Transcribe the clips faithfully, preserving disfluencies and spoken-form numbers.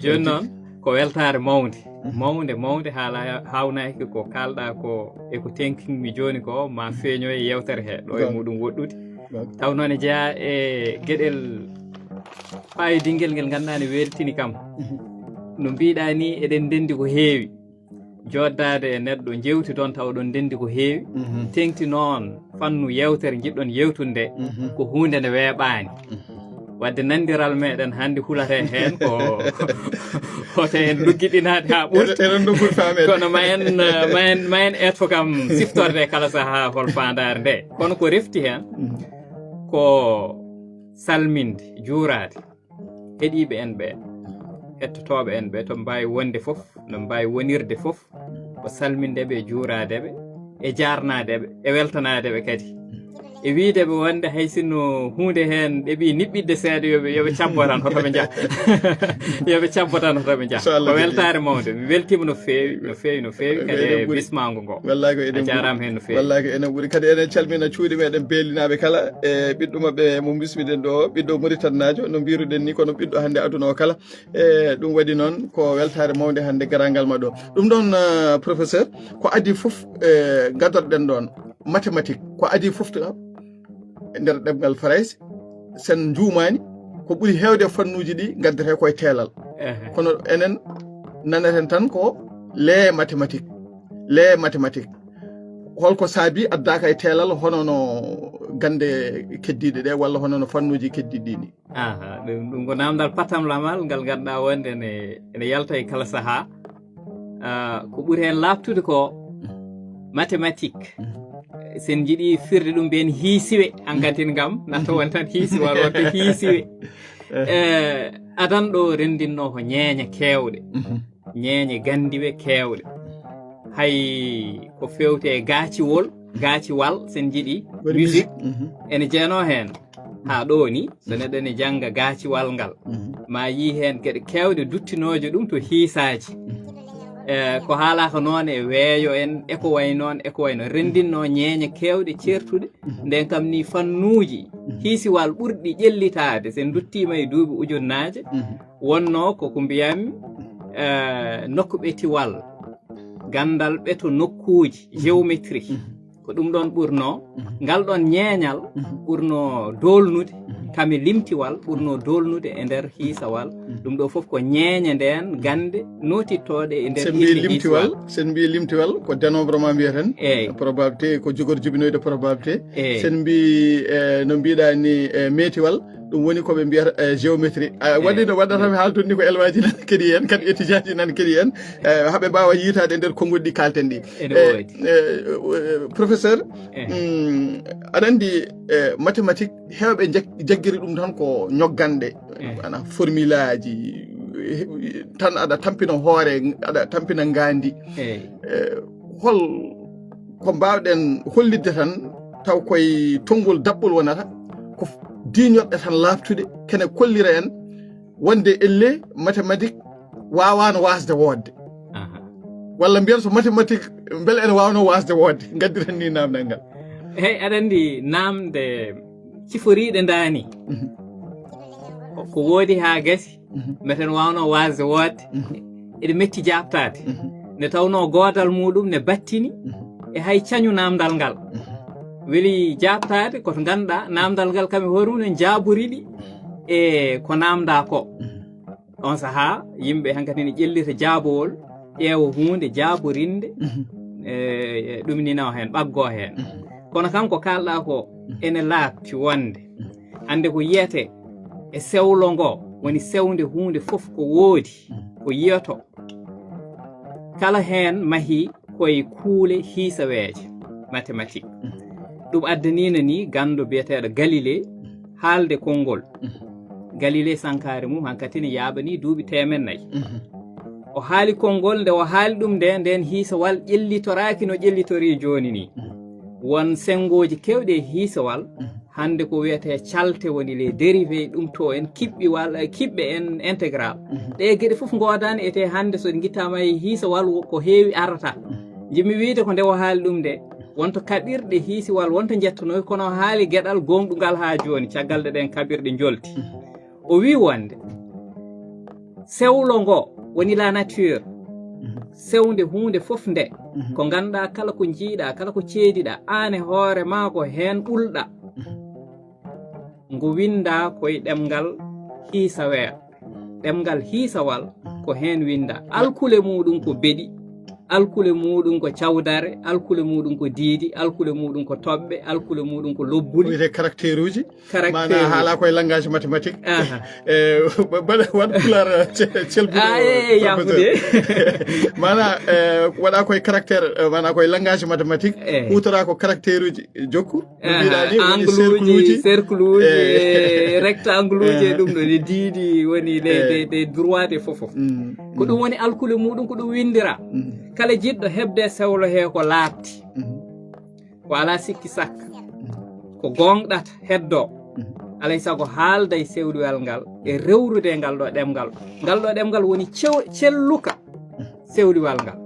Jooni noon, ko weltaare mawnde, mawnde, mawnde, haala haawnaki ko kaalɗaa ko e ko teŋkinmi jooni ko, ma feeño e yeewtere he, ɗo e muɗum woɗɗude. Taw noon e jeyaa e geɗel fayidingel ngel ngannduɗaa ne weltini kam. No mbiɗaa ni, eɗen ndenndi ko heewi. Joddaade e neɗɗo, njeewtidon taw oɗon ndenndi ko heewi. Teŋti noon fannu yeewtere njiɗɗon yeewtude nde, ko huunde nde weeɓaani. Wadde nanndiral meɗen hannde hulata heen ko hoto en luggiɗinaade haa ɓurta. Eɗen ɗum ɓuri faameede. Kono ma en, ma en, ma en etto kam siftorde kala sahaa hol faandaare nde. Kono ko refti heen ko salminde, juuraade heɗiiɓe en ɓe, hettotooɓe en ɓe, to mbaawi wonde fof, no mbaawi wonirde fof, ko salminde ɓe, juuraade ɓe, e jaarnaade ɓe, e weltanaade ɓe kadi. E wiyde ɓe wonde hay sinno huunde heen ɗeɓi niɓɓiɗde seeɗa, yo ɓe, yo ɓe cabbo tan, hoto ɓe njaha. Yo ɓe cabbo tan, hoto ɓe njaha. Inchallah. Ko weltaare mawnde. Mi weltiima no feewi, no feewi, no feewi, kadi e bismaango ngo. Wallaahi ko eɗen ɓuri. A jaaraama heen no feewi. Wallaahi ko eɗen ɓuri. Kadi eɗen calmina cuuɗi meɗen beelinaaɓe kala, e ɓiɗɗo maɓɓe mo bismiɗen ɗo, ɓiɗɗo Mauritannaajo, no mbiruɗen ni, kono ɓiɗɗo hannde aduna o kala. E ɗum waɗi noon ko weltaare mawnde hannde garal ngal ma ɗo. Ɗum ɗoon, eh, professeur, ko adii fof, eh, gadorɗen ɗoon mathématique, ko adii fof to e nder ɗemngal Farayse, sen njuumaani, ko ɓuri heewde fannuuji ɗi ngaddetee ko e teelal. Ehe. Kono enen naneten tan ko les mathématiques, les mathématiques. Holko saabi addaaka e teelal hono no gannde keddiiɗe ɗe walla hono no fannuuji keddiiɗi ɗi ni? Aha, ɗum, ɗum ko naamndal patamlamal ngal ngannduɗaa wonde ene, ene yalta e kala sahaa. Ah, ko ɓuri heen laaɓtude ko mathématique. Sen njiɗi firde ɗum ɓeen hiisiwe, hankatin kam, natta won tan hiisiwal, wonde hiisiwe. Eh, adan ɗo renndinno ko ñeeñe keewɗe. Ñeeñe ganndiwe keewɗe. Hay ko feewte e gaaciwol, gaaciwal, sen njiɗi, woni musique, ene jeenoo heen. Haa ɗo ni, so neɗɗo ene jannga gaaciwal ngal, ma yii heen geɗe keewɗe duttinooje ɗum to hiisaaji. Eh, ko haalaaka noon e weeyo en, e ko way noon, e ko way noon. Renndinno ñeeñe keewɗe ceertuɗe. Nden kam ni fannuuji hiisiwal ɓurɗi ƴellitaade, sen nduttiima e duuɓi ujunnaaje, wonnoo ko ko mbiyammi, eh, nokku ɓetiwal, ganndal ɓeto nokkuuji, géométrie. Ko ɗum ɗoon ɓurnoo, ngal ɗoon ñeeñal ɓurnoo doolnude, kam e limtiwal ɓurnoo doolnude e nder hiisawal. Ɗum ɗo fof ko ñeeñe ndeen gannde nootittooɗe e nder. Sen mbii limtiwal, sen mbii limtiwal ko dénombrement mbiyeten. Eey. Probabilité ko jogori jibinoyde probabilité. Eey. Sen mbii, eh, no mbiɗaa ni, eh, meetiwal, ɗum woni ko ɓe mbiyata, eh, géométrie. A, eey. Waɗi no waɗata mi haaltude ni ko élève aji nan kadi en, kadi étudiant aji nan kadi en, eh, haɓe mbaawa yiitaade e nder konngol ɗi kaalten ɗi. Ene woodi. Eh, eh, professeur, mm, aɗa anndi, eh, mathématique, heewɓe jag-, jaggiri ɗum tan ko ñogganɗe, ana formule aji, eh, tan aɗa tampina hoore, aɗa tampina ngaandi. Eh, hol ko mbaawɗen hollitde tan, taw koye tonngol daɓɓol wonata, ko f-, diiñorɗe tan laaɓtuɗe, kene kollira en wonde elle mathématique waawaano waasde woodde. Aha. Walla mbiyen so mathématique mbele ene waawnoo waasde woodde, ngaddiren ni naamndal ngal. Hey, aɗa anndi naamnde ciforiiɗe ndaani. Ko, ko woodi haa gasi, meten waawnoo waasde woodde. Eɗe metti jaaɓtaade. Nde tawnoo goodal muuɗum ne battini e hay cañu naamndal ngal. Weli jaaɓtaade ko to ngannduɗaa naamndal ngal kam e hoore mum en jaaboriɗi e ko naamndaa ko. On sahaa, yimɓe hankadi ne ƴellita jaabowol, ƴeewa huunde jaaborinde, e, e ɗum nina o heen, ɓaggoo heen. Kono kam ko kaalɗaa ko ene laaɓti wonde, hannde ko yiyetee e sewlo ngo, woni sewnde huunde fof ko woodi, ko yiyoto. Kala heen mahii ko e kuule hiisaweeje, mathématique. Ɗum addaniino ni ganndo biyeteeɗo Galilée haalde konngol. Galilée sankaare mum hankadi ne yaaɓanii duuɓi teemen nayi. O haali konngol, nde o haali ɗum nde, ndeen hiisawal ƴellitoraaki no ƴellitorii jooni ni. Won senngooji keewɗi e hiisawal, hannde ko wiyetee calte woni les dérivés, ɗum to en kiɓɓiwal, eh, kiɓɓe en intégral. Ɗee geɗe fof ngoodaani etee hannde so ɗe ngittaama e hiisawal wo-, ko heewi arata. Njiɗmi wiyde ko nde o haali ɗum nde, wonto kaɓirɗe hiisiwal wonto njettanooki, kono o haali geɗal gooŋɗungal haa jooni, caggal nde ɗeen kaɓirɗe njolti. O wii wonde Sewlo ngo woni la nature. Sewnde huunde fof nde, ko ngannduɗaa, kala ko njiiɗaa, kala ko ceediɗaa, aan e hoore maa ko heen ɓulɗaa. Ngo winndaa koye ɗemngal hiisaweer. Ɗemngal hiisawal ko heen winndaa. Alkule muuɗum ko beɗi, alkule muuɗum ko cawdare, alkule muuɗum ko diidi, alkule muuɗum ko toɓɓe, alkule muuɗum ko lobbuli. Wiyetee caractère uji. Caractère uji. Maanaa haala koye langage mathématique. Aha. E, ba-, baɗa waɗ pulaar ce-, celbuɗo. Ah, eh, eh, professeur. Yaafude. Maanaa, e, waɗa koye caractère, e, maanaa koye langage mathématique. Eh. Huutora ko caractère uji jokku. No mbiɗa ni, woni cercle uji, cercle uji, eh, rectangle uji, eh, ɗum ɗo ne diidi woni les, eh, les, les droites e fof fof. Mm, ko ɗum, mm, woni alkule muuɗum, ko ɗum winndira. Mm. Kala jiɗɗo heɓde sewlo he ko laaɓti. Mm. Ko alaa sikki sakka. Mm. Ko gooŋɗata heddoo. Mm. Alay sago haalda e sewliwal ngal e rewrude ngal ɗo ɗemngal. Ngal ɗo ɗemngal woni cew-, celluka sewliwal ngal.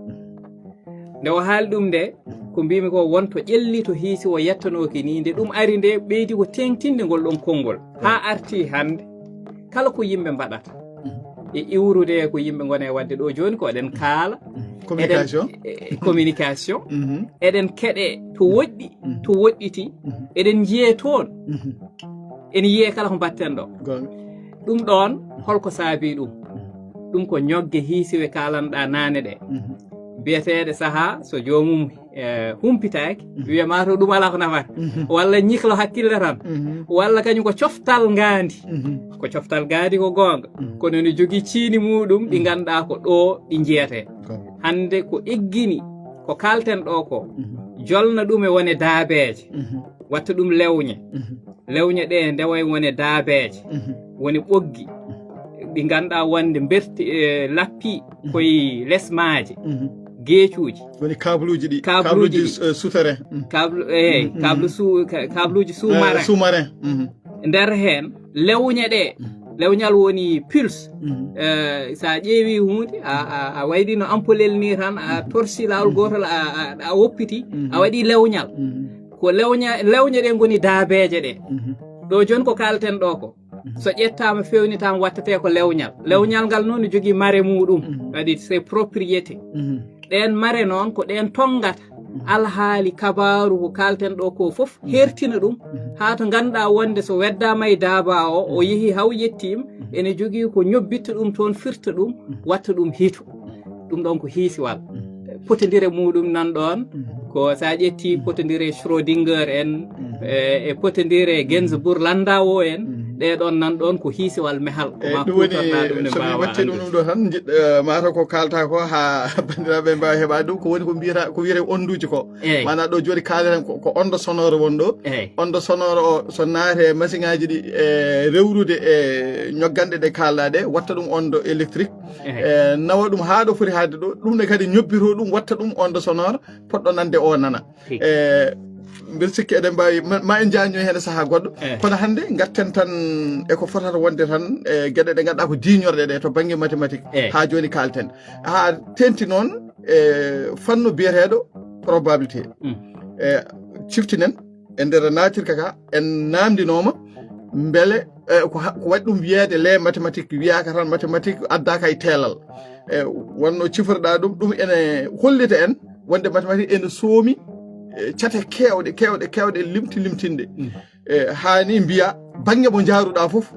Nde o haali ɗum nde, ko mbimi ko won to ƴelli to hiisi o yettanooki ni, nde ɗum ari nde ɓeydi ko teeŋtinde ngol ɗon konngol. Haa arti hannde, kala ko yimɓe mbaɗata e iwrude ko yimɓe ngoni e waɗde ɗo jooni ko eɗen kaala. Communication. Eɗen, e, e communication. Mhm. Eɗen keɗe to woɗɗi, mhm, to woɗɗiti. Mhm. Eɗen njiyee toon. Mhm. Ene yiyee kala ko mbaɗten ɗo. Goonga. Ɗum ɗoon, holko saabii ɗum? Ɗum ko ñogge hiisiwe kaalanɗaa naane ɗe. Mhm. Biyeteeɗe sahaa, so joomum, eh, humpitaaki, mhm, wiya maa to ɗum alaa ko nafata. Mhm. Walla ñiklo hakkille tan. Mhm. Walla kañum ko coftal ngaandi. Mhm. Ko coftal ngaandi ko goonga. Mhm. Kono ene jogii ciini muuɗum ɗi, mhm, ngannduɗaa ko ɗo ɗi njiyetee. Goonga. Hannde ko eggini, ko kaalten ɗo ko, mhm, jolna ɗum e wone daabeeje. Mhm. Watta ɗum lewñe. Mhm. Lewñe ɗe ndewa e wone daabeeje, mhm, woni ɓoggi, ɗi ngannduɗaa wonde mberti, e, lappi, mhm, koye les maaje, mhm, geecuuji. Woni kabluuji ɗi, kabluuji, kabluuji ɗi. Eh, souterrain. Mm. Kablu-, eh, mm, mm, kablu sous-, ka-, kabluuji, eh, sous-marin. Sous-marin. Mhm. Nder heen, lewñe ɗe, mm, lewñal woni pulse. Mhm. Eh, so a ƴeewi huunde, a, a, a waydi no ampolel ni tan, a, mhm, torsi laawol, mhm, gootol, a, a, a woppiti, mhm, a waɗi lewñal. Mhm. Ko lewña-, lewñe ɗe ngoni daabeeje ɗe. Mhm. Ɗo jooni ko kaalten ɗo ko. Mhm. So ƴettaama, feewnitaama, wattetee ko lewñal. Mhm. Lewñal ngal noon ne jogii mare muuɗum. Mhm. Kadi c'est propriété. Mhm. Ɗeen mare noon ko ɗeen tonngata. Mhm. Alhaali kabaaru ko kaalten ɗo ko fof, mhm, heertina ɗum. Mhm. Haa to ngannduɗaa wonde so weddaama e daaba o, o, mhm, yehi haw yettiima, mhm, ene jogii ko ñobbitta ɗum toon, firta ɗum, mhm, watta ɗum hiito. Ɗum ɗoon ko hiisiwal. Potondire muuɗum nan ɗoon, mhm, ko so a ƴetti, mhm, potondire Schrödinger en, mhm, e, e potondire Gainsbourg Landau en, mhm, ɗe ɗoon nan ɗoon ko hiisiwal mehal, ko, eh, ma ɗum woni, kuutorɗaa ɗum ne so mi mbaawa watti ɗum anndude. Ɗum ɗo tan, njiɗ-, eh, mataw ko kaalta ko haa banndiraaɓe mbaawa heɓaade ɗum, ko woni ko mbiyata, ko wiyetee onduuji ko. Eey. Maanaa ɗo jooni kaaleten ko, ko onde sonore won ɗo. Eey. Onde sonore o, so naate masiŋaaji ɗi, e rewrude e ñogganɗe ɗe kaalɗaa ɗe, watta ɗum onde électrique. Ehe. E, nawa ɗum haa ɗo foti haade ɗo, ɗum ne kadi ñobbito ɗum, watta ɗum onde sonore, poɗɗo nande o nana. Tigi. E, mbeɗa sikki eɗen mbaawi, ma, ma en njañño heen e sahaa goɗɗo. Ehe. Kono hannde ngarten tan e ko fotata wonde tan e geɗe ɗe ngannduɗaa ko diiñorɗe ɗe to bannge mathématique. Ehe. Haa jooni kaalten. Haa teeŋti noon e fannu biyeteeɗo probabilité. Mm. E, ciftinen, e nder naatirka ka, en naamndinooma mbele, e, ko ha-, ko waɗi ɗum wiyeede les mathématiques, wiyaaka tan mathématique addaaka e teelal. E, wonno cifroɗaa ɗum, ɗum ene hollita en wonde mathématique ene soomi, e, cate keewɗe, keewɗe, keewɗe, limti, limtinɗe. Mm. E, haani mbiya bannge mo njaaruɗaa fof,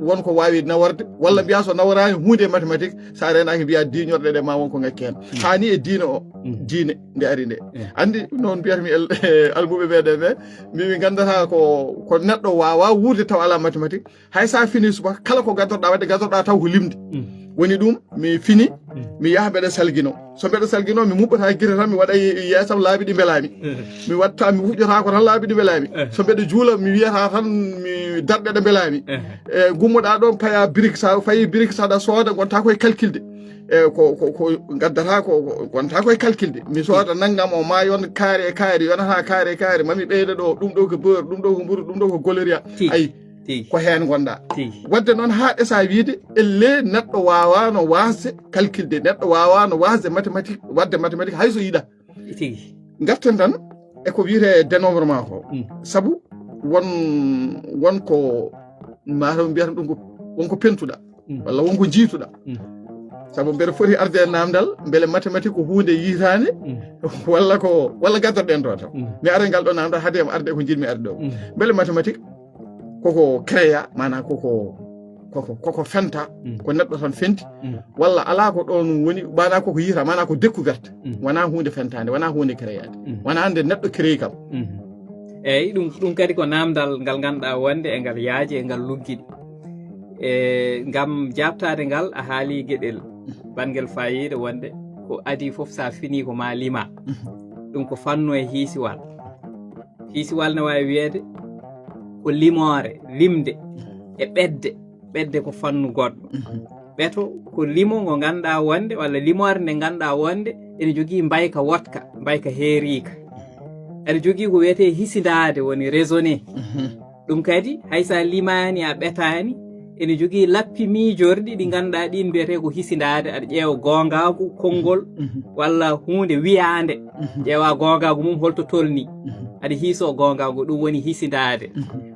won ko waawi naworde, walla mbiya so naworaani huunde e mathématique, so a reenaaki mbiya diiñorɗe ɗe ma won ko ngakki heen. Mm. Haani e diine o, mm, diine nde ari nde. Mm. Anndi noon mbiyatmi el-, almuɓe meɗen ɓe, mbi mi nganndataa ko, ko neɗɗo waawa wuurde taw alaa mathématique. Hay so a fini subaka, kala ko gaddotoɗaa waɗde, gaddotoɗaa taw ko limde. Mm. Woni ɗum, mi fini, mm, mi yaha mbeɗa salgino. So mbeɗa salgino, mi muɓɓata gite tan, mi waɗa ye-, yeesam laabi ɗi mbelaami. Eh. Mi watta, mi wuƴƴata ko tan laabi ɗi mbelaami. Eh. So mbeɗa juula, mi wiyata tan mi darɗe ɗe mbelaami. Eh. E, gummoɗaa ɗoon, paya birik, sa fayi birik, saɗa sooda, gonta koye calculde. E, ko, ko, ko ngaddata ko, ko gonta koye calculde. Mi sooda nanngam o ma yon kaari e kaari, yonata kaari e kaari, ma mi ɓeyda ɗo, ɗum ɗo ko beurre, ɗum ɗo ko mburu, ɗum ɗo ko gloria. Tigi. Ayi. Tigi. Ko heen ngonɗaa. Tigi. Waɗde noon, haa ɗesa wiide, elle neɗɗo waawaano waasde calculde, neɗɗo waawaano waasde mathématique, waɗde mathématique hay so yiɗaa. Tigi. Ngarten tan e ko wiyetee dénombrement ko. Mm. Sabu won, won ko, mataw mbiyata ɗum ko, won ko pentuɗaa. walla wonko njiituɗa. Sabu mbeɗa foti arde e namdal, mbele mathématique ko huunde yitaande, walla ko, walla gaddoɗen ɗo tan. Mi ara e ngal ɗo namdal, haade mi arde e ko njiɗmi arde ɗo. Mbele mathématique koko créa, maanaam koko, koko, koko fenta, ko neɗɗo tan fenti, walla alaa ko ɗoon woni, maanaam koko yita, maanaam ko découverte, wonaa huunde fentaande, wonaa huunde créaade, wonaa nde neɗɗo créé kam. Eyyi, ɗum, ɗum kadi ko namdal ngal ngannduɗaa wonde e ngal yaaji, e ngal luggiɗi. E ngam jaabtaade ngal, a haali geɗel banngel faayiida wonde ko adii fof, so a finii ko ma lima. Ɗum ko fannu e hiisiwal. Hiisiwal ne waawi wiyeede ko limoore, limde, e ɓetde. Ɓetde ko fannu goɗɗo. Ɓeto ko limo ngo ngannduɗaa wonde, walla limoore nde ngannduɗaa wonde ene jogii mbayka woɗka, mbayka heeriika. Ene jogii ko wiyetee hisindaade, woni raisonner. Ɗum kadi, hay so a limaani, a ɓetaani, ene jogii lappi miijorɗi ɗi ngannduɗaa ɗiin mbiyetee ko hisindaade. Aɗa ƴeewa goongaagu konngol, walla huunde wiyaande. Ƴeewa goongaagu mum holto tolnii. Aɗa hiisoo goongaagu, ɗum woni hisindaade.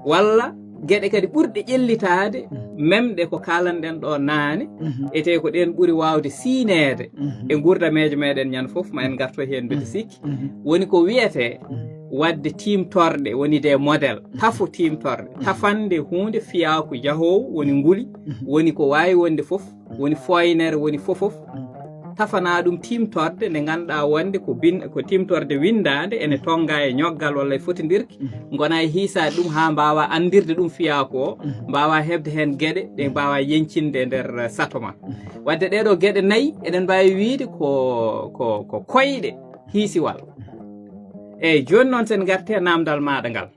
Walla geɗe kadi ɓurɗe ƴellitaade, memɗe ko kaalanɗen ɗo naane, etee ko ɗeen ɓuri waawde siyneede e nguurdameeje meɗen ñande fof, ma en ngarto heen mbeɗa sikki. Woni ko wiyetee waɗde tiimtorɗe, woni des modèles, tafo tiimtorɗe, tafande huunde fiyaaku jahoowo, woni nguli, woni ko waawi wonde fof, woni fooynere, woni fofof. Tafanaa ɗum tiimtorde nde ngannduɗaa wonde ko bin-, ko tiimtorde winndaande, ene tonngaa e ñoggal walla e fotondirki, ngona e hiisaade ɗum haa mbaawaa anndirde ɗum fiyaaku o, mbaawaa heɓde heen geɗe ɗe mbaawaa yeñcinde e nder sato ma. Waɗde ɗee ɗoo geɗe nayi, eɗen mbaawi wiyde ko, ko, ko koyɗe hiisiwal. Eeyi, jooni noon, sen ngartee namdal maaɗa ngal.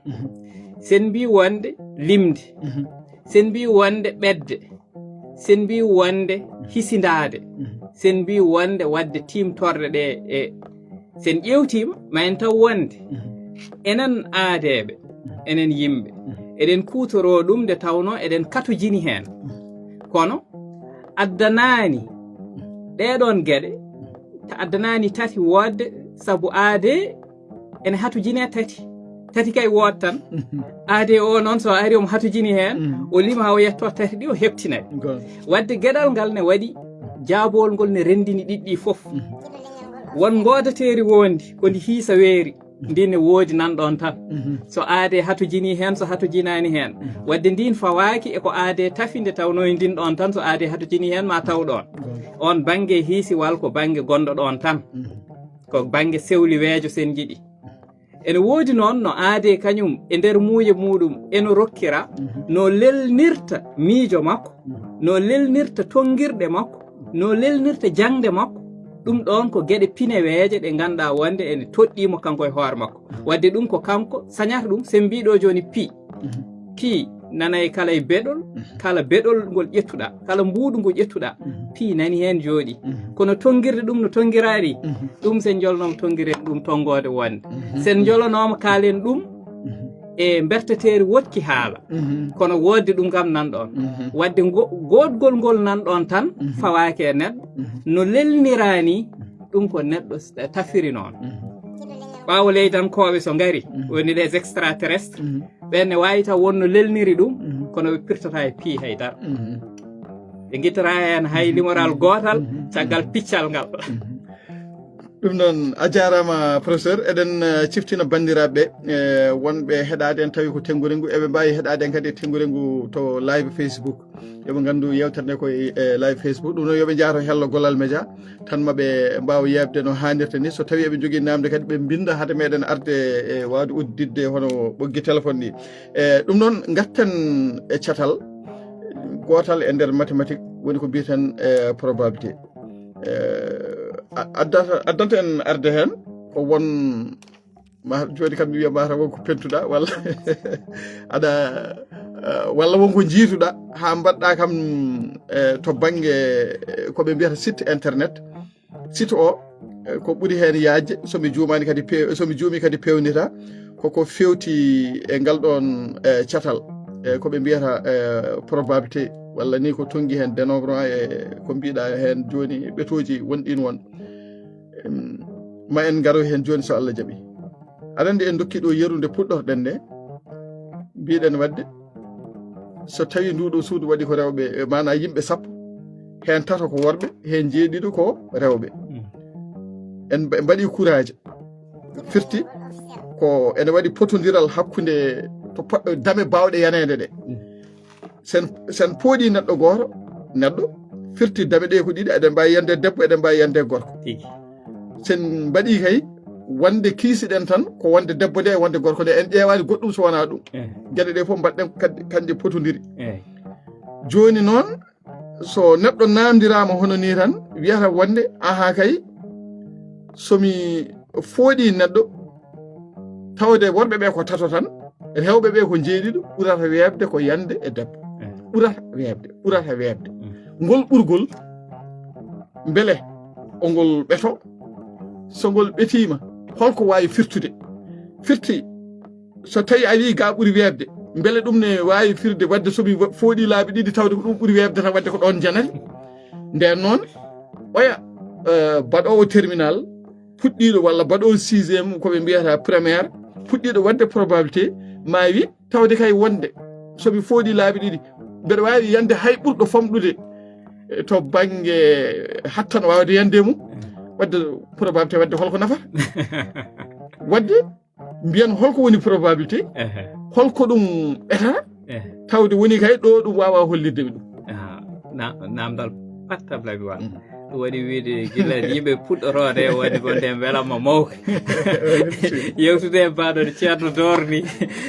Sen mbii wonde limde, sen mbii wonde ɓetde, sen mbii wonde hisindaade, sen mbii wonde waɗde tiimtorɗe ɗe. E sen ƴeewtiima, ma en taw wonde enen aadeeɓe, enen yimɓe, eɗen kuutoroo ɗum nde tawnoo eɗen katojini heen. Kono addanaani ɗee ɗoon geɗe, ta-, addanaani tati woodde, sabu aadee ene hatojinee tati. Tati kay wood tan. Aadee o noon, so ari, omo hatojini heen, o lima haa o yettoo tati ɗi, o heɓtinay. Waɗde geɗal ngal ne waɗi, jaabool ngol ne renndini ɗiɗi ɗi fof. Won ngoodateeri woondi, ko ndi hiisa weeri, ndi ne woodi nan ɗoon tan. So aadee hatojini heen, so hatojinaani heen. Waɗde ndiin fawaaki e ko aadee tafi, nde tawnoo e ndin ɗoon tan, so aadee hatojini heen, ma taw ɗoon. Oon bannge hiisiwal ko bannge gonɗo ɗoon tan. Ko bannge sewliweejo, sen njiɗi. Ene woodi noon no aadee kañum e nder muuye muuɗum eno rokkira, no lelnirta miijo makko, no lelnirta tonngirɗe makko, no lelnirta jaŋde makko. Ɗum ɗoon ko geɗe pineweeje ɗe ngannduɗaa wonde ene toɗɗii mo kanko e hoore makko. Waɗde ɗum ko kanko sañata ɗum, sen mbii ɗo jooni pii. Pii nana e kala e beɗol, kala beɗol ngol ƴettuɗaa, kala mbuuɗu ngu ƴettuɗaa, pii nani heen jooɗii. Kono tonngirde ɗum no tonngiraari, ɗum sen njolnooma tonngiren ɗum tonngoode wonde. Sen njolanooma kaalen ɗum e mberteteeri woɗki haala. Kono woodde ɗum kam nan ɗoon. Waɗde ngo-, goodgol ngol nan ɗoon tan fawaaki e neɗɗo. No lelniraani, ɗum ko neɗɗo s-, tafiri noon. Ɓaawo leydankooɓe so ngari, woni les extraterrestres, ɓeen ne waawi taw won no lelniri ɗum, kono ɓe pirtataa e pii hay dara. Ɓe ngittataa heen hay limoral gootal caggal piccal ngal. Ɗum noon, a jaaraama, professeur. Eɗen, eh, ciftina banndiraaɓe, eh, wonɓe heɗaade en, tawi ko tenngude ngu, eɓe mbaawi heɗaade en kadi e tenngude ngu to live Facebook. Eɓe nganndu yeewtere nde koye, eh, live Facebook. Ɗum noon, yo ɓe njaato Hello Gollal Media, tan ma ɓe mbaaw yeeɓde no haanirta ni. So tawi eɓe njogii naamnde kadi, ɓe mbinnda hade meɗen arde e waawde udditde hono ɓoggi téléphone ɗi. Eh, ɗum noon, ngarten e catal gootal e nder mathématique, woni ko mbiyeten, eh, probabilité. Eh, a-, addata, addanta en arde heen ko won, ma, jooni kam mi wiya mataw won ko pentuɗaa, walla aɗa, eh, walla won ko njiituɗaa haa mbaɗɗaa kam, eh, to bannge, eh, ko ɓe mbiyata site internet. Site o, eh, ko ɓuri heen yaajde, so mi juumaani kadi pe-, so mi juumii kadi peewnita, koko feewti e ngal ɗoon, eh, catal, eh, ko ɓe mbiyata, eh, probabilité, walla ni ko tonngi heen dénombrement e ko mbiɗaa heen jooni, ɓetooji wonɗiin won. Em, ma en ngaro heen jooni so Allah jaɓi. Aɗa anndi en ndokki ɗo yeru nde puɗɗorɗen nde, mbiɗen waɗde So tawii nduu ɗoo suudu waɗi ko rewɓe, maanaa yimɓe sappo, heen tato ko worɓe, heen jeeɗiɗo ko rewɓe. En mba- mbaɗii kuraaje. Firti ko ene waɗi potondiral hakkunde to poɗɗo dame baawɗe yaneede ɗe. Sen sen pooɗii neɗɗo gooto, neɗɗo, firti dame ɗee ko ɗiɗi, eɗen mbaawi yande debbo, eɗen mbaawi yande gorko. Tigi. Sen mbaɗii kay wonde kiisiɗen tan ko wonde debbo nde e wonde gorko nde, en ƴeewaani goɗɗum so wonaa ɗum. Eh. Geɗe ɗee fof mbaɗɗen kadi, kanɗe potondiri. Eh. Jooni noon, so neɗɗo naamndiraama hono nii tan, wiyata wonde, "Ahaa kay, so mi fooɗii neɗɗo, tawde worɓe ɓee ko tato tan, rewɓe ɓee ko jeeɗiɗo, ɓurata weeɓde ko yande e debbo." Eh. Ɓurata weeɓde, ɓurata weeɓde. Mm. Ngol ɓurgol, mbele o ngol ɓeto? So ngol ɓetiima, holko waawi firtude? Firti, so tawii a wii gaa ɓuri weeɓde, mbele ɗum ne waawi firde waɗde so mi wa- fooɗii laabi ɗiɗi tawde ko ɗum ɓuri weeɓde tan waɗde ko ɗoon janati? Ndeen noon, oya, eh, baɗoowo terminal puɗɗiiɗo walla baɗoowo sixième ko ɓe mbiyata primaire, puɗɗiiɗo waɗde probabilité, ma wi tawde kay wonde so mi fooɗii laabi ɗiɗi, mbeɗa waawi yande hay ɓurɗo famɗude, eh, to bannge hattan waawde yande e mum, waɗde probabilité waɗde holko nafata? Waɗde mbiyan holko woni probabilité, Ehe. Holko ɗum ɓetata, Ehe. Tawde woni kay ɗo ɗum waawaa hollirde ɓe ɗum. Ah, na- naamndal patta Ablaye Wade. Mm. Ɗum waɗi wiyde gila yimɓe puɗɗotoode wonde wonde en welamma mawka. Yewtude e mbaɗon ceerno Dorni.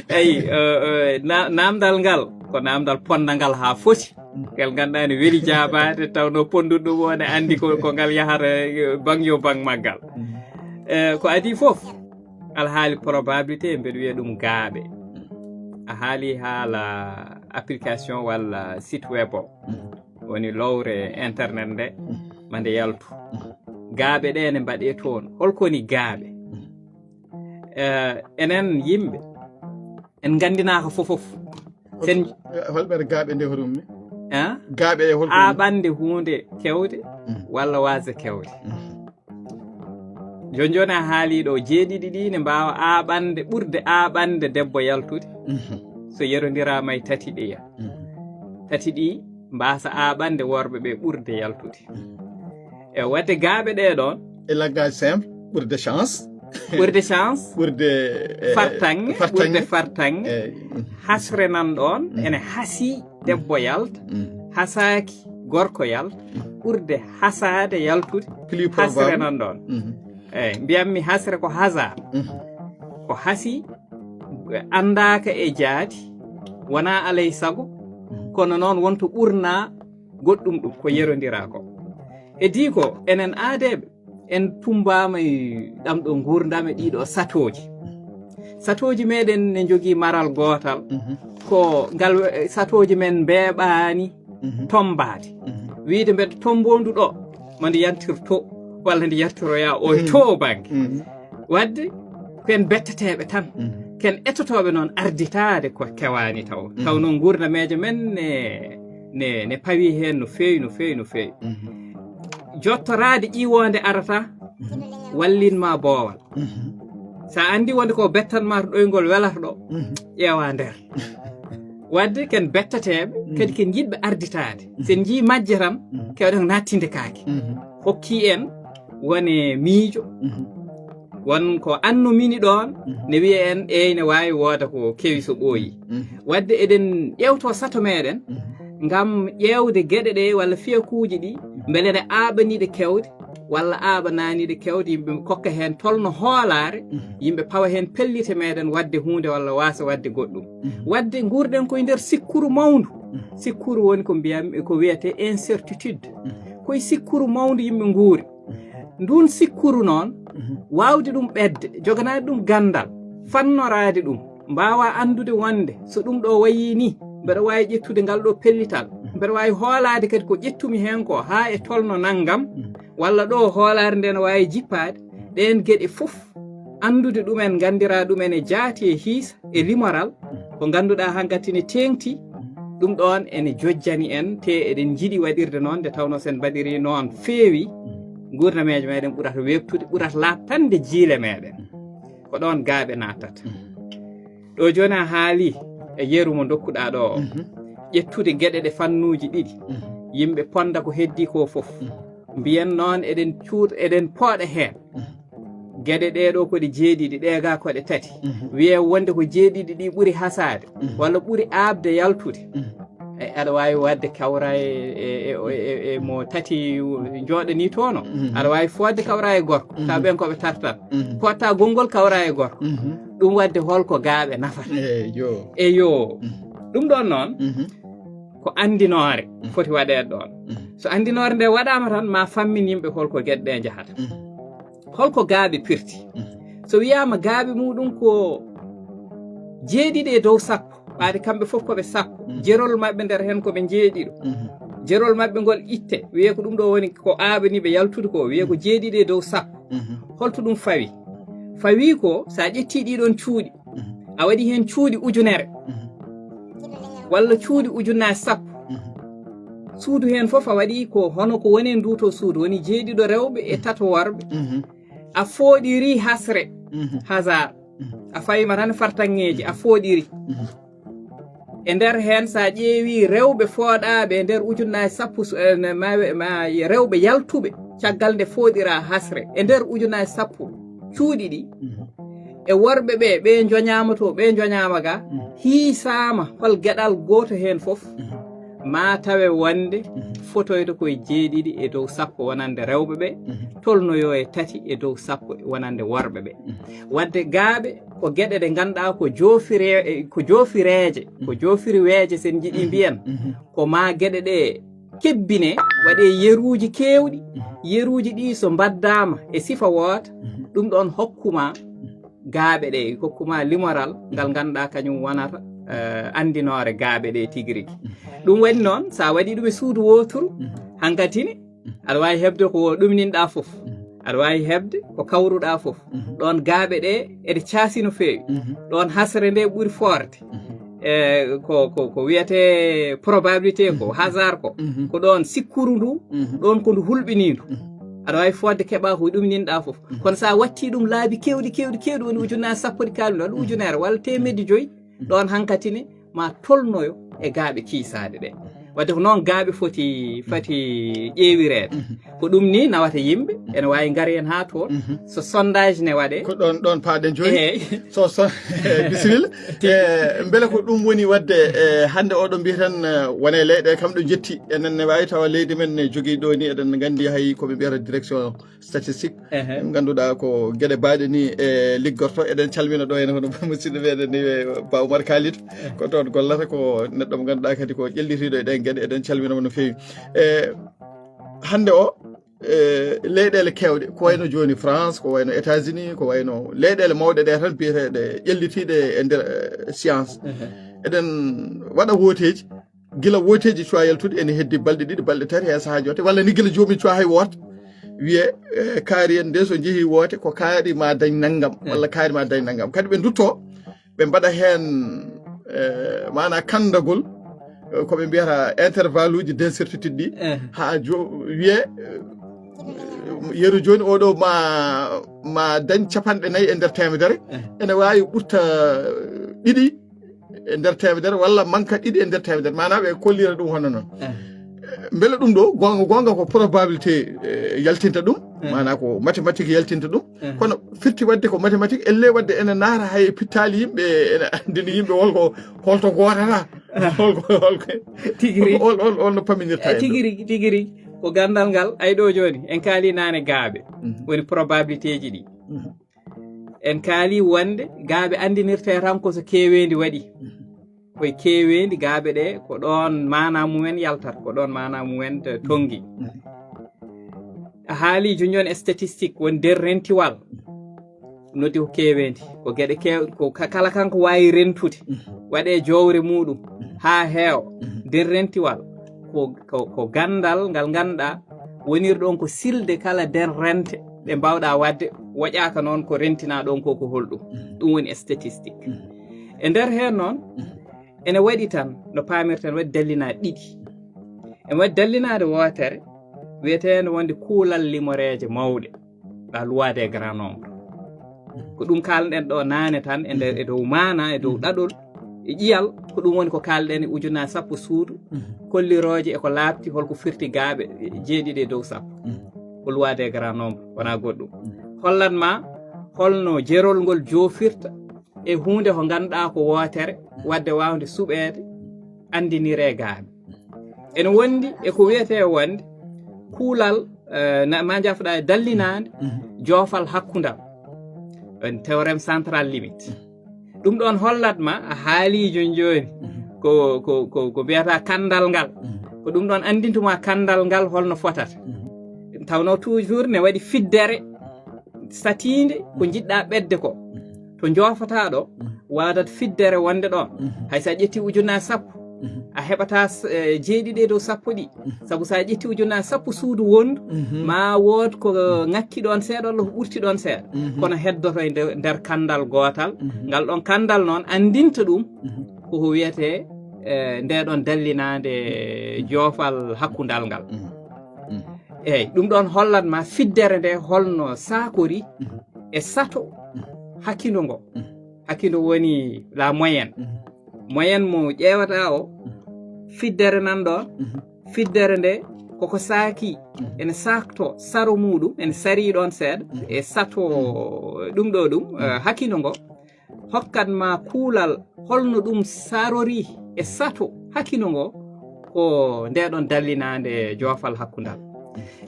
Eyi, eh, eh, na- naamndal ngal ko naamndal ponndangal haa foti. Ngal ngannduɗaa ne weli jaabaade, tawnoo ponnduɗo ɗum o ne anndi ko, ko ngal yahata, eh, baŋ yo baŋ maggal. Eh, ko adii fof, alhaali probabilité, mbeɗa wiya ɗum gaaɓe. A haali haala application walla site web o. Woni lowre internet nde, ma nde yaltu. Gaaɓe ɗe ne mbaɗee toon. Holko woni gaaɓe? Eh, enen yimɓe, en nganndinaaka fof fof. Sen- Hol ɓeɗe gaaɓe nde hoɗum mi? Ah? Gaaɓe e holko woni? Aaɓande huunde kewde walla waasde kewde. Jooni jooni a haalii ɗo, jeeɗiɗi ɗi ne mbaawa aaɓande, ɓurde aaɓande debbo yaltude. So yerondiraama e tati ɗiya. Tati ɗi mbaasa aaɓande worɓe ɓe ɓurde yaltude. E waɗde gaaɓe ɗe ɗoon. E langage simple, ɓurde chance. Ɓurde chance. Ɓurde, eh, fartaŋŋe, fartaŋŋe. Ɓurde fartaŋŋe. Eh, mm. Hasre nan ɗoon, ene hasii debbo yalta, hasaaki gorko yalta, ɓurde hasaade yaltude, plus hasre probable. Nan ɗoon. Mhm. Eyi, mbiyammi hasre ko hasard. Mhm. Ko hasii, anndaaka e jaati, wonaa alay sago, kono noon wonto ɓurnaa goɗɗum ɗum, ko yerondiraa ko. Heddi ko, enen aadeeɓe, en tummbaama e ɗam ɗo nguurndam e ɗii ɗo satooji. Satooji meɗen ne njogii maral gootal, ko ngal, eh, satooji men mbeeɓaani tommbaade. Wiyde mbeɗa tommboondu ɗo, ma nde yantir to, walla nde yaltiroya o e to bannge. Waɗde, ko en betteteeɓe tan. Ken etotooɓe noon arditaade ko kewaani taw. Taw noon nguurdameeje men ne, ne, ne pawii heen no feewi, no feewi, no feewi. Jottoraade ƴiwoonde arata, wallin ma boowal. So a anndi wonde ko bettan ma to ɗoyngol welata ɗo, ƴeewa nder. Waɗde ken betteteeɓe, kadi ken yiɗɓe arditaade. So en njii majje tan, kewɗen nattinde kaake. Hokki en wone miijo. Won ko annumini ɗoon, ne wiya en, eey, ne waawi wooda ko kewi so ɓooyi. Waɗde eɗen ƴeewto sato meɗen, ngam ƴeewde geɗe ɗe walla fiyakuuji ɗi, mbele ne aaɓani ɗe kewde, walla aaɓanaani ɗe kewde, yimɓe kokka heen tolno hoolaare, yimɓe pawa heen pellite meɗen waɗde huunde walla waasa waɗde goɗɗum. Waɗde nguurɗen koye nder sikkuru mawndu. Sikkuru woni ko mbiyam-, ko wiyetee incertitude. Koye sikkuru mawndu yimɓe nguuri. Nduun sikkuru noon, waawde ɗum ɓetde, joganaade ɗum ganndal, fannoraade ɗum, mbaawa anndude wonde so ɗum ɗo wayii nii, mbeɗa waawi ƴettude ngal ɗo pellital, mbeɗa waawi hoolaade kadi ko ƴettumi heen ko haa e tolno nanngam, walla ɗo hoolaare nde ne waawi jippaade, ɗeen geɗe fof, anndude ɗumen, nganndiraa ɗumen e jaati e hiisa, e limoral, ko ngannduɗaa hankadi ne teeŋti, ɗum ɗoon ene jojjani en, te eɗen njiɗi waɗirde noon, nde tawnoo so en mbaɗirii noon feewi, nguurdameeje meɗen ɓurata weeɓtude, ɓurata laaɓtande jiile meɗen. Ko ɗoon gaaɓe naatata. Ɗo jooni a haalii e yeru mo ndokkuɗaa ɗo o. ƴettude geɗe ɗe fannuuji ɗiɗi, yimɓe ponda ko heddii ko fof. Mbiyen noon eɗen cuuɗa, eɗen pooɗa heen. Geɗe ɗee ɗoo ko ɗe jeeɗiɗi, ɗee gaa ko ɗe tati. Wiyee wonde ko jeeɗiɗi ɗi ɓuri hasaade, walla ɓuri aaɓde yaltude. E, aɗa waawi waɗde kawra e, e, e, e, e mo tati jooɗanii toon o. Aɗa waawi fooɗde kawra e gorko, taw ɓeen ko ɓe tartan. Potta gonngol kawra e gorko. Ɗum waɗde hol ko gaa ɓe nafata? Eyo. Eyo. Ɗum ɗoon noon, ko anndinoore foti waɗeede ɗoon. So anndinoore nde waɗaama tan, ma fammin yimɓe hol ko geɗe ɗe njahata. Hol ko gaa ɓe pirti? So wiyaama gaa ɓe muɗum ko jeeɗiɗi e dow sappo, ɓaade kamɓe fof ko ɓe sappo, jerol maɓɓe nder heen ko ɓe njeeɗiɗo. Jerol maɓɓe ngol itte, wiyee ko ɗum ɗo woni ko aaɓani ɓe yaltude ko, wiyee ko jeeɗiɗi e dow sappo. Holto ɗum fawi? Fawi ko, so a ƴettii ɗii ɗoon cuuɗi, a waɗi heen cuuɗi ujunere, walla cuuɗi ujunnaaje sappo. Suudu heen fof a waɗi ko hono ko woni e nduuto suudu, woni jeeɗiɗo rewɓe e tato worɓe. A fooɗiri hasre, hasard. A fawima tan fartaŋŋeeji, a fooɗiri. E nder heen, so a ƴeewi rewɓe fooɗaaɓe e nder ujunnaaje sappo, su-, eh, ne, ma, ma rewɓe yaltuɓe, caggal nde fooɗira hasre, e nder ujunnaaje sappo cuuɗi ɗi, e worɓe ɓe, ɓe njoñaama to, ɓe njoñaama ga, hiisaama hol geɗal gooto heen fof, ma tawe wonde fotoyta koye jeeɗiɗi e dow sappo wonande rewɓe ɓe, tolnoyo e tati e dow sappo wonande worɓe ɓe. Wadde gaaɓe ko geɗe ɗe ngannduɗaa ko joofire-, ko joofireeje, ko joofiriweeje, sen njiɗi mbiyen, ko ma geɗe ɗe kebbine, waɗe yeruuji keewɗi, yeruuji ɗi so mbaddaama e sifa woota, ɗum ɗoon hokkuma gaaɓe ɗe, hokkuma limoral ngal ngannduɗaa kañum wonata, eh, anndinoore gaaɓe ɗe tigi rigi. Ɗum waɗi noon, so a waɗi ɗum e suudu wooturu, hankatini, aɗa waawi heɓde ko ɗumninɗaa fof. Aɗa waawi heɓde ko kawruɗaa fof. Ɗoon gaaɓe ɗe eɗe caasi no feewi. Ɗoon hasre nde ɓuri foorde. E ko, ko, ko wiyetee probabilité ko, hasard ko. Ko ɗoon sikkuru ndu, ɗoon ko ndu hulɓiniindu. Aɗa waawi fodde keɓaa ko ɗumninɗaa fof. Kono so a watti ɗum laabi keewɗi, keewɗi, keewɗi, woni ujunnaaje sappo ɗi kaalmi ɗoon, ujunere walla teemedde joyi, ɗoon hankatine ma tolnoyo e gaaɓe kiisaade ɗe. Wadde ko noon gaaɓe foti, fati ƴeewireede. Ko ɗum ni nawata yimɓe, ene waawi ngari en haa toon. So sondage ne waɗee. Ko ɗoon, ɗoon paaɗen jooni. Eey. So, so, bisimilla. E, mbele ko ɗum woni wadde, e, hannde oɗo mbiya tan, e, wone leyɗe kam ɗo jetti. Enen ne waawi tawa leydi men ne jogii ɗo ni, eɗen nganndi hay ko ɓe mbiyata direction statistique. Ehe. Ngannduɗaa ko geɗe baaɗe ni e liggorto. Eɗen calmina ɗo heen hono musidɗo meɗen ni, e, Ba Oumar Kalidou. Ko toon gollata, ko neɗɗo mo ngannduɗaa kadi ko ƴellitiiɗo e ɗeen geɗe. Eɗen calmina mo no feewi. E, hannde o, e, leyɗeele keewɗe, ko wayno jooni France, ko wayno États-Unis, ko wayno leyɗeele mawɗe ɗe tan biyeteeɗe ƴellitiiɗe e nder, e, science. Ehe. Eɗen waɗa wooteeji, gila wooteeji cuwa yaltude ene heddi balɗe ɗiɗi, balɗe tati, hay sahaa joote, walla ni gila joomum cuwa hay woote, wiyee, e, kaari en nde so njehii woote ko kaari ma dañ nanngam, walla kaari ma dañ nanngam. Kadi ɓe ndutto, ɓe mbaɗa heen, e, maanaa kanndagol, e, ko ɓe mbiyata intervalle uji d'incertitude ɗi, haa jo-, wiyee, e, yeru jooni oɗo ma, ma dañ capanɗe nayi e nder teemedere, ene waawi ɓurta ɗiɗi e nder teemedere walla manka ɗiɗi e nder teemedere. Maanaa ɓe kollira ɗum hono noon. Mbele ɗum ɗo, goonga, goonga ko probabilité, e, yaltinta ɗum, maanaa ko mathématique yaltinta ɗum. Kono firti wadde ko mathématique, elle wadde ene naata hay e pittaali yimɓe, ene anndini yimɓe holko, holto gootata, holko, holko, tigi rigi. Hol, hol, hol no paminirta en ɗum? Tigi rigi, tigi rigi. Ko ganndal ngal, ay ɗo jooni, en kaali naane gaaɓe. Woni probabilitéji ɗi. En kaali wonde gaaɓe anndinirte tan ko so keeweendi waɗi. Koye keeweendi gaaɓe ɗe, ko ɗoon maanaa mumen yaltata, ko ɗoon maanaa mumen to-, tonngi. A haali jooni jooni statistique, woni nder rentiwal. Noddi ko keeweendi. Ko geɗe keew-, ko ka-, kala kanko waawi rentude. Waɗee jowre muuɗum haa heewa. Nder rentiwal. Ko, ko, ko ganndal ngal ngannduɗaa woniri ɗoon ko silde kala nder rente ɗe mbaawɗaa waɗde, woƴaaka noon ko rentinaa ɗoon ko, ko holɗum. Ɗum woni statistique. E nder heen noon, ene waɗi tan, no paamirten, waɗi dallinaaɗe ɗiɗi. Ene waɗi dallinaade wootere, wiyeteende wonde kuulal limoreeje mawɗe, la loi des grands nombres. Ko ɗum kaalɗen ɗo naane tan, e nder, e dow maanaa, e dow ɗaɗol, e ƴiyal, ko ɗum woni ko kaalɗen e ujunaaji sappo suudu, kollirooje e ko laaɓti, holko firti gaaɓe jeeɗiɗi e dow sappo. Ko loi des grands nombres, wonaa goɗɗum. Hollat ma holno jerol ngol joofirta e huunde ko ngannduɗaa ko wootere, waɗde waawde suɓeede, anndiniree gaaɓe. Ene wondi e ko wiyetee wonde kuulal, eh, na-, ma jafɗa e dallinaande joofal hakkundal, en théorème central limite. Ɗum ɗoon hollat ma, a haalii jooni jooni ko, ko, ko, ko mbiyata kanndal ngal. Ko ɗum ɗoon anndintuma kanndal ngal holno fotata. Tawnoo toujours ne waɗi fiddere satiinde ko njiɗɗa ɓetde ko. To njoofataa ɗo, waadat fiddere wonde ɗoon. Hay so a ƴetti ujunaaji sappo, a heɓataa s-, eh, jeeɗiɗi e dow sappo ɗi. Sabu so a ƴetti ujunaaji sappo suudu wondu, ma wood ko ŋakki ɗoon seeɗa walla ko ɓurti ɗoon seeɗa. Kono heddoto e nde-, nder kanndal gootal. Ngal ɗoon kanndal noon anndinta ɗum ko ko wiyetee, eh, nde ɗoon dallinaande joofal hakkundal ngal. Eeyi, ɗum ɗoon hollat ma fiddere nde holno saakori e sato hakkindo ngo. Hakkindo woni la moyenne. Moyenne mo ƴeewata o, fiddere nan ɗoon, fiddere nde koko saaki, ene saakto saro muɗum, ene sarii ɗoon seeɗa, e sato ɗum ɗo ɗum, eh, hakkindo ngo. Hokkat ma kuulal holno ɗum sarori e sato hakkindo ngo, ko nde ɗoon dallinaande joofal hakkundal.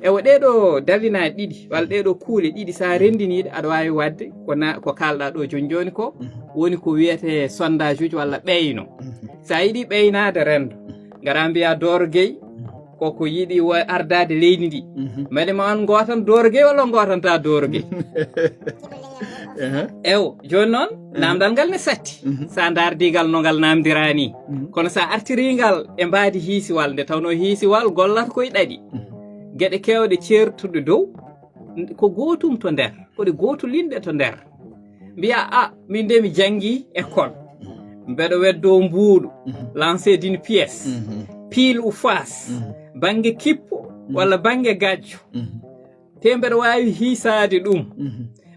Ewa, ɗee ɗo dallinaaɗe ɗiɗi, walla ɗee ɗo kuule ɗiɗi, so a renndiniiɗe, aɗa waawi waɗde ko na-, ko kaalɗaa ɗo jooni jooni ko, woni ko wiyetee sondage uji walla ɓeyno. So a yiɗi ɓeynaade renndo, ngara mbiya Dooro Gueye, koko yiɗi wa-, ardaade leydi ndi. Mbeɗe ma on ngootan Dooro Gueye walla on ngootanta Dooro Gueye? Ehe. Ewo, jooni noon, naamndal ngal ne satti. So a ndaardii ngal no ngal naamndiraa nii. Kono so a artirii ngal e mbaadi hiisiwal, nde tawnoo hiisiwal gollata koye ɗaɗi. Geɗe keewɗe ceertuɗe dow, ko gootum to nder, ko ɗe gootulinɗe to nder. Mbiya, "A, min de mi janngii école. Mbeɗo weddoo mbuuɗu, lancer d'une pièce, pile ou face, bannge kippo walla bannge gajjo. Te mbeɗa waawi hiisaade ɗum.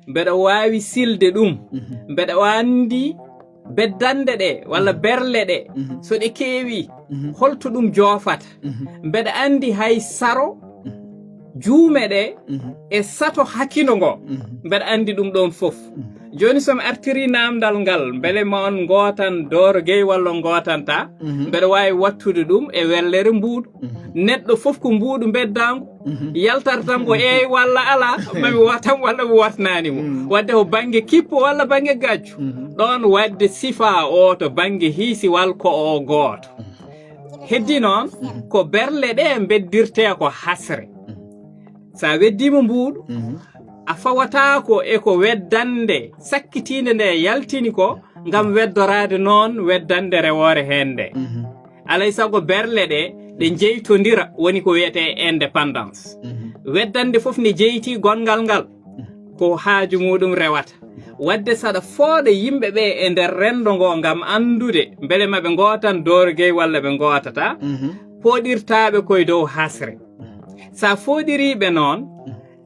Mbeɗa waawi silde ɗum. Mbeɗa anndi beddanɗe ɗe walla berle ɗe, so ɗe keewi, holto ɗum joofata. Mbeɗa anndi hay saro juume ɗe e sato hakkindo ngo. Mbeɗa anndi ɗum ɗoon fof." Jooni, so mi artirii naamndal ngal, mbele ma on ngootan Dooro Gueye walla on ngootanta, mbeɗa waawi wattude ɗum e wellere mbuuɗu. Neɗɗo fof ko mbuuɗu mbeddaangu, yaltata tan ko eey walla alaa, mami wootam walla mi wootanaani mo. Waɗde ko bannge kippo walla bannge gajjo. Ɗoon waɗde sifaa o to bannge hiisiwal ko o gooto. Heddi noon, ko berle ɗe mbeddirtee ko hasre. So a weddiima mbuuɗu, a fawataako e ko weddannde sakkitiinde nde yaltini ko, ngam weddoraade noon weddannde rewoore heen nde. Alay sago berle ɗe, ɗe njeytondira, woni ko wiyetee indépendance. Weddannde fof ne jeyti gonngal ngal, ko haaju muɗum rewata. Waɗde saɗa fooɗa yimɓe ɓe e nder renndo ngo ngam anndude mbele maɓe ngootan Dooro Gueye walla ɓe ngootataa, pooɗirtaaɓe koye dow hasre. So a fooɗirii ɓe noon,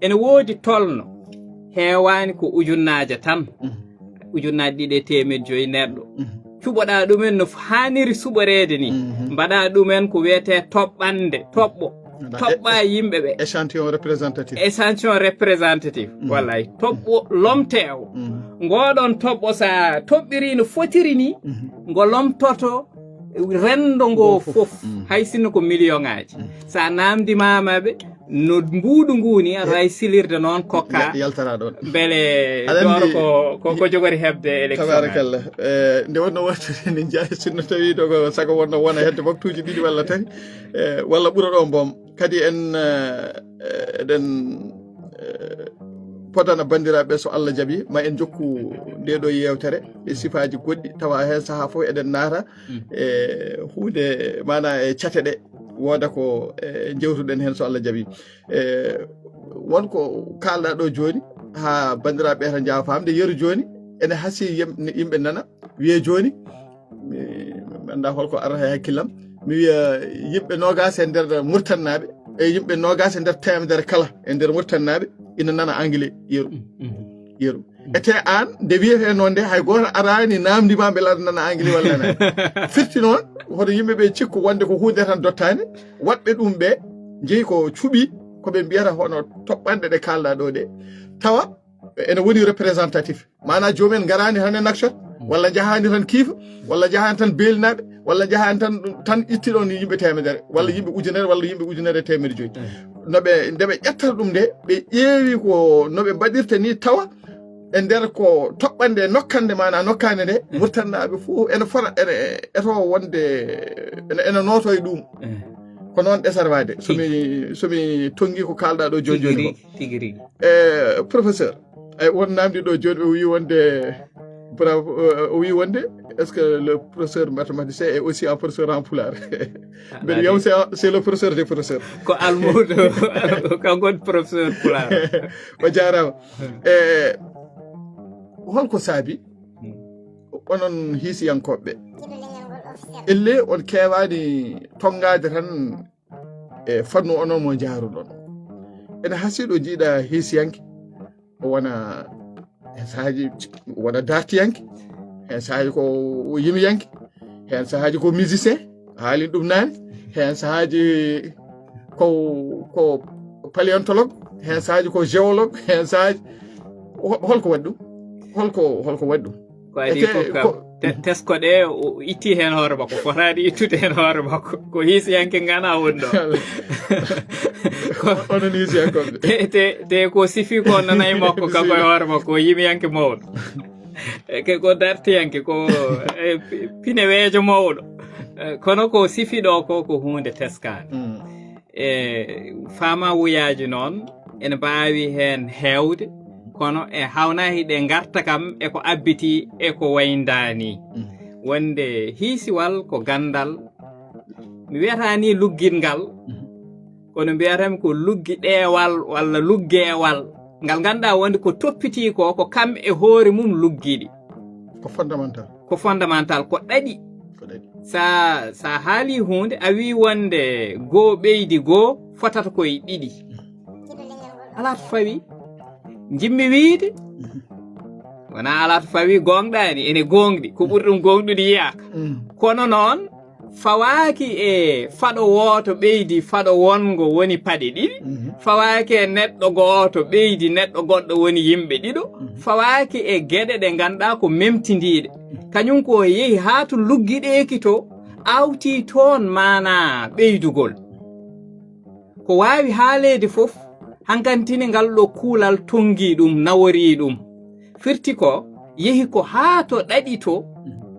ene woodi tolno heewaani ko ujunnaaje tan, ujunnaaje ɗiɗi e teemeɗɗe joyi neɗɗo. Cuɓoɗaa ɗumen no haaniri suɓoreede ni, mbaɗaa ɗumen ko wiyetee toɓɓannde, toɓɓo, toɓɓa yimɓe ɓe. Échantillon représentatif. Échantillon représentatif, wallay. Toɓɓo lomteewo. Ngoɗon toɓɓo, so a toɓɓirii no fotiri ni, ngo lomtoto renndo ngo fof, hay sinno ko million ŋaaji. So a naamndimaama ɓe, no mbuuɗu ngu ni, aɗa waawi silirde noon, kokka. Ya-, yaltara ɗoon. Mbele Aɗa anndi Dooro ko, ko, ko jogori heɓde élection ŋaaji. Tabarakallah. Eh, nde wonno wattude ni, jaa, sinno tawi ɗo ko sago wonno wona hedde waktuuji ɗiɗi walla tati, eh, walla ɓura ɗo boom. Kadi en, eh, eɗen, eh, podana banndiraaɓe, so Allah jaɓi, ma en jokku nde ɗo yeewtere e sifaaji goɗɗi, tawa heen sahaa fof eɗen naata e huunde, maanaa e cate ɗe, wooda ko, eh, jewtuɗen heen, so Allah jaɓi. Eh, won ko kaalɗaa ɗo jooni, haa banndiraaɓe ɓe tan njaawa faamde. Yeru jooni, ene hasii yim-, yimɓe nana, wiyee jooni, mi, mi anndaa holko arata e hakkillam. Mi wiya yimɓe noogaas e nder Murtannaaɓe, e yimɓe noogaas e nder teemedere kala e nder Murtannaaɓe ina nana anglais yeru. Yeru. Ete aan, nde wiyetee noon nde, hay gooto araani naamndi ma mbela aɗa nana anglais walla nana. Firti noon, hoto yimɓe ɓe cikku wonde ko huunde tan dottaani, waɗɓe ɗum ɓe njeyi ko cuɓi, ko ɓe mbiyata hono toɓɓanɗe ɗe kaalɗa ɗo ɗe. Tawa ene woni représentatif. Maanaa joomum en ngaraani tan e Nouakchott, walla njahaani tan Kiifa, walla njahaani tan Beelinaaɓe, walla njahaani tan, tan itti ɗoon yimɓe teemedere, walla yimɓe ujunere, walla yimɓe ujunere e teemedde joyi. No ɓe, nde ɓe ƴettata ɗum nde, ɓe ƴeewi ko no ɓe mbaɗirta ni tawa e nder ko toɓɓande nokkande maanaa nokkaande nde, Murtannaaɓe fof ene fota, ene eto wonde, ene, ene nooto e ɗum. Ko noon ɗesarwaade, so mi, so mi tonngi ko kaalɗa ɗo jooni jooni ko. Tigi rigi, tigi rigi. E, professeur, ay, won naamndi ɗo jooni, o wi wonde, bravo, euh, o wi wonde, est-ce que le professeur mathématicien est aussi un professeur en pulaar? Ah, mbeɗa wiyamo, c'est, c'est le professeur des professeurs. Ko almuudo, kanko woni professeur pulaar. O jaaraama. E, holko saabi onon hiisiyankooɓe ɓe? Elle on keewaani tonngaade tan e fannu onon mo njaaruɗon. Ene hasii ɗo njiiɗa hiisiyanke, o wona, heen sahaaji wona dartiyanke, heen sahaaji ko yimiyanke, heen sahaaji ko musicien, a haalii ɗum naane, heen sahaaji ko, ko paléontologue, heen sahaaji ko géologue, heen sahaaji, ho-, holko waɗi ɗum? Holko, holko waɗi ɗum? Ko adii fof kam, te-, tesko ɗe, o itti heen hoore makko, fotaani ittude heen hoore makko. Ko hiisiyanke ngana woni ɗo. Ko onon hiisiyankoɓe. Te, te, te ko sifi ko nana e makko, kanko e hoore makko, ko yimiyanke mawɗo. E ke ko dartiyanke, ko, e, pi-, pineweejo mawɗo. E, kono ko sifi ɗo ko, ko huunde teskaande. E, faama wuyaaji noon, ene mbaawi heen heewde, kono e hawnaaki ɗe ngarta kam e ko abbiti e ko wayndaani. Wonde hiisiwal ko ganndal, mi wiyata ni luggiɗngal, kono mbiyatami ko luggi ɗeewal walla luggeewal, ngal ngannduɗaa wonde ko toppitii ko, ko kam e hoore mum luggiɗi. Ko fondamental. Ko fondamental, ko ɗaɗi. Ko ɗaɗi. Sa, sa haali huunde, a wi wonde goo ɓeydi goo fotata koye ɗiɗi. Alaa to fawi. Njimmi wiide, wonaa alaa to fawi, gooŋɗaani, ene gooŋɗi, ko ɓuri ɗum gooŋɗude yiyaaka. Kono noon, fawaaki e faɗo wooto ɓeydi faɗo wonngo woni paɗe ɗiɗi, fawaaki e neɗɗo gooto ɓeydi neɗɗo goɗɗo woni yimɓe ɗiɗo, fawaaki e geɗe ɗe ngannduɗaa ko memtindiiɗe. Kañum ko yehi haa to luggiɗeeki to, awti toon maanaa ɓeydugol. Ko waawi haaleede fof, hankantini ngal ɗo kuulal tonngi ɗum, nawori ɗum. Firti ko yehi ko haa to ɗaɗi to,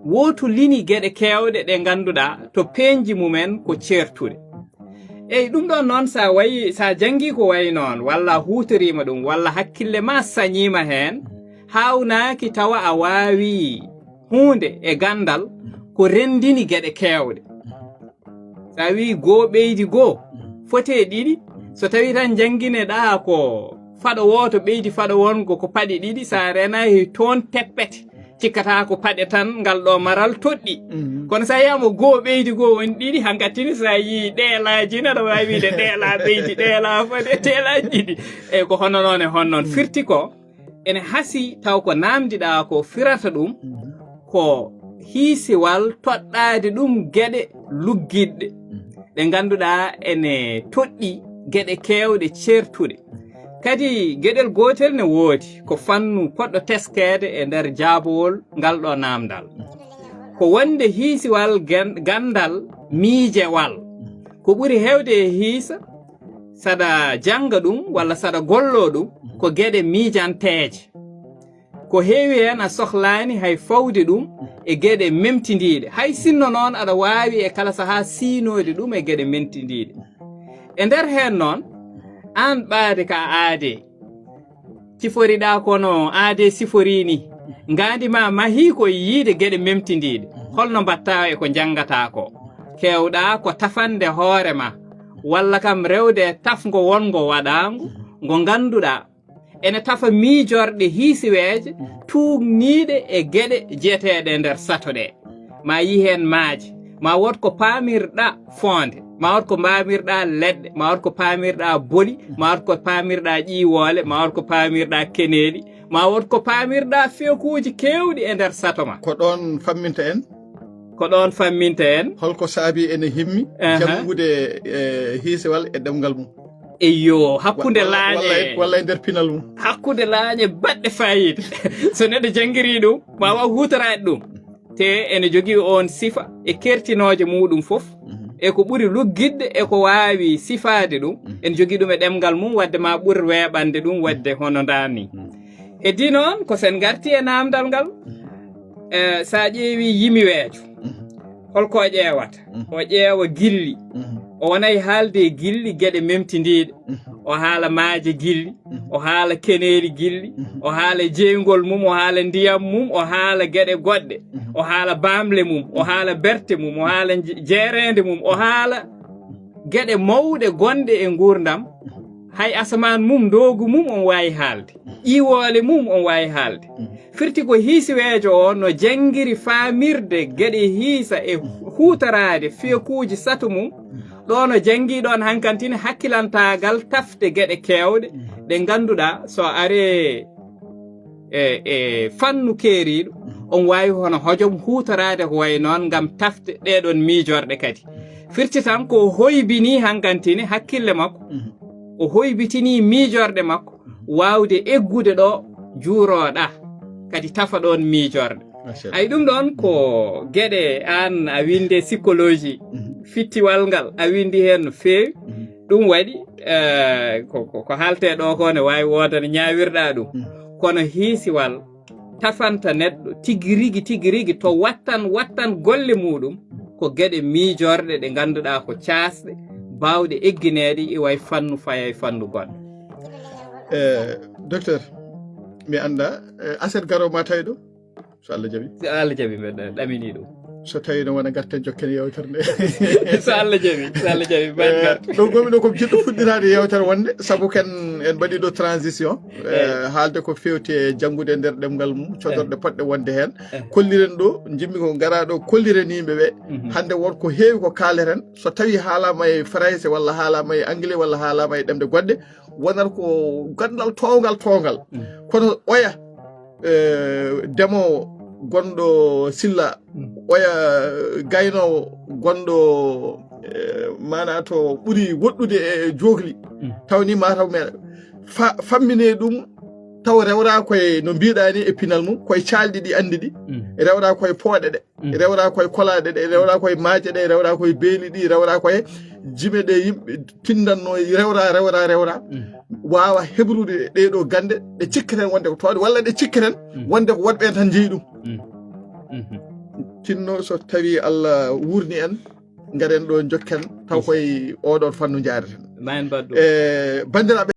wootolini geɗe keewɗe ɗe ngannduɗaa to peeñji mumen ko ceertuɗe. Eyi, ɗum ɗoon noon, sa wayi, sa janngii ko wayi noon, walla a huutoriima ɗum, walla hakkille ma sañiima heen, haawnaaki tawa a waawi huunde e ganndal ko renndini geɗe keewɗe. Sa wii goo ɓeydi goo, fotee ɗiɗi. So tawii tan njanngineɗaa ko faɗo wooto ɓeydi faɗo wonngo ko paɗe ɗiɗi, sa reenaaki toon teppete, cikkata ko paɗe tan ngal ɗo maral toɗɗi. Kono sa yiyaama goo ɓeydi goo woni ɗiɗi, hankatini sa yii ɗeelaaji ne, aɗa waawi wiide ɗeelaa ɓeydi, ɗeelaa fotee, ɗeelaa ɗiɗi. Eyi, ko hono noon e hono noon. Firti ko, ene hasii taw ko naamndiɗaa ko firata ɗum, ko hiisiwal toɗɗaade ɗum geɗe luggiɗɗe, ɗe ngannduɗaa ene toɗɗi geɗe keewɗe ceertuɗe. Kadi geɗel gootel ne woodi, ko fannu poɗɗo teskeede e nder jaabowol ngal ɗo naamndal. Ko wonde hiisiwal gen-, ganndal miijewal. Ko ɓuri heewde e hiisa, saɗa jannga ɗum walla saɗa golloo ɗum, ko geɗe miijanteeje. Ko heewi heen a sohlaani hay fawde ɗum e geɗe memtindiiɗe, hay sinno noon aɗa waawi e kala sahaa siinoyde ɗum e geɗe memtindiiɗe. E nder heen noon, aan ɓaade ka aadee, siforiɗaa kono aadee siforii ni, ngaandi ma mahii ko e yiide geɗe memtindiiɗe. Holno mbaɗtaa e ko njanngataa ko? Keewɗaa ko tafande hoore ma, walla kam rewde e tafngo wonngo waɗaango, ngo ngannduɗaa ene tafa miijorɗe hiisiweeje tuugniiɗe e geɗe jeteeɗe e nder sato ɗe. Ma yii heen maaje, ma wood ko paamirɗa foonde, ma wood ko paamirɗa leɗɗe, ma wood ko paamirɗa boli, ma wood ko paamirɗa ƴiiwoole, ma wood ko paamirɗa keneeli, ma wood ko paamirɗa feekuuji keewɗi e nder sato ma. Ko ɗoon famminta en. Ko ɗoon famminta en. Holko saabi ene himmi janngude e hiisewal e ɗemngal mum? Eyyo, hakkunde laañe, walla e nder pinal mum, hakkunde laañe baɗɗe faayiida. So neɗɗo janngiri ɗum, ma waaw huutoraade ɗum. Te ene jogii oon sifa e kertinooje muuɗum fof, e ko ɓuri luggitde e ko waawi sifaade ɗum. Ene jogii ɗum e ɗemngal mum, wadde ma ɓur weeɓande ɗum, wadde hono ndaa ni. Heddii noon, ko sen ngarti e naamndal ngal, e, so a ƴeewi yimiweejo, holko o ƴeewata? O ƴeewa gilli. O wonay haalde e gilli geɗe memtindiiɗe. O haala maaje gilli, o haala keneeli gilli, o haala jeyngol mum, o haala ndiyam mum, o haala geɗe goɗɗe, o haala baamle mum, o haala berte mum, o haala nje-, jeereende mum, o haala geɗe mawɗe gonɗe e nguurndam. Hay asamaan mum, ndoogu mum, on waawi haalde. Ƴiiwoole mum, on waawi haalde. Firti ko hiisiweejo o no janngiri faamirde geɗe hiisa e huutoraade feekuuji sato mum, ɗo no janngii ɗoon hankantini hakkilantaagal tafde geɗe keewɗe ɗe ngannduɗaa so aree e, e fannu keeriiɗo, on waawi hono hojom huutoraade ko wayi noon ngam tafde ɗee ɗoon miijorɗe kadi. Firti tan ko o hoybinii hankantini hakkille makko, o hoybitinii miijorɗe makko, waawde eggude ɗo juurooɗaa, kadi tafa ɗoon miijorɗe. Machallah. Ay, ɗum ɗoon ko geɗe aan a winndi psychologie, fittiwal ngal a winndi heen no feewi. Ɗum waɗi, eh, ko, ko, ko haaltee ɗo ko ne waawi woodani ñaawirɗaa ɗum. Kono hiisiwal tafanta neɗɗo tigi rigi, tigi rigi to wattan, wattan golle muuɗum, ko geɗe miijorɗe ɗe ngannduɗaa ko caasɗe, baawɗe eggineede, iwa e fannu, faya e fannu goɗɗo. Eh, docteur, mi annda, eh, aset garo ma tawi ɗo? So Allah jaɓi. So Allah jaɓi, mbeɗa ɗamini ɗum. So tawi no wona, garten jokken yewtere nde. So Allah jaɓi, so Allah jaɓi, mbaɗ Eh, garten. Ɗo gonmi ɗo ko jiɗɗo fuɗɗiraade yewtere wonde, sabu ken en mbaɗi ɗo transition, eh, haalde ko fewti e janngude e nder ɗemngal mum, codorɗe poɗɗe wonde heen. Eh. Kolliren ɗo, njimmi ko ngara ɗo, kolliren yimɓe ɓe. Mhm. Hannde won ko heewi ko kaaleten, so tawi haalaama e français walla haalaama e anglais walla haalaama e ɗemɗe goɗɗe, wonata ko ganndal towngal, towngal. Mm. Kono oya, eh, demoowo gonɗo Silla, mm, oya gaynoowo gonɗo, eh, maanaa to ɓuri woɗɗude e jookli, mm, tawni mataw meeɗa fa-, fammine ɗum, taw rewra koye no mbiɗa ni e pinal mum, koye caalɗi ɗi anndi ɗi, mm, rewra koye pooɗe ɗe. Mm. Rewra koye kolaaɗe ɗe, rewra koye maaje ɗe, rewra koye beeli ɗi, rewra koye jime ɗe yimɓe tindanno, rewra, rewra, rewra. Mm. Waawa hebrude ɗee ɗo gannde, ɗe cikketen wonde ko tooɗe, walla ɗe cikketen, mm, wonde ko woɗɓe en tan njeyi ɗum. Mm. Mhm. Tinno so tawi Allah wuurni en, ngaren ɗo jokken, taw koye oɗon fannu njaareten. Ma en mbaɗ ɗum. Eh, banndiraaɓe,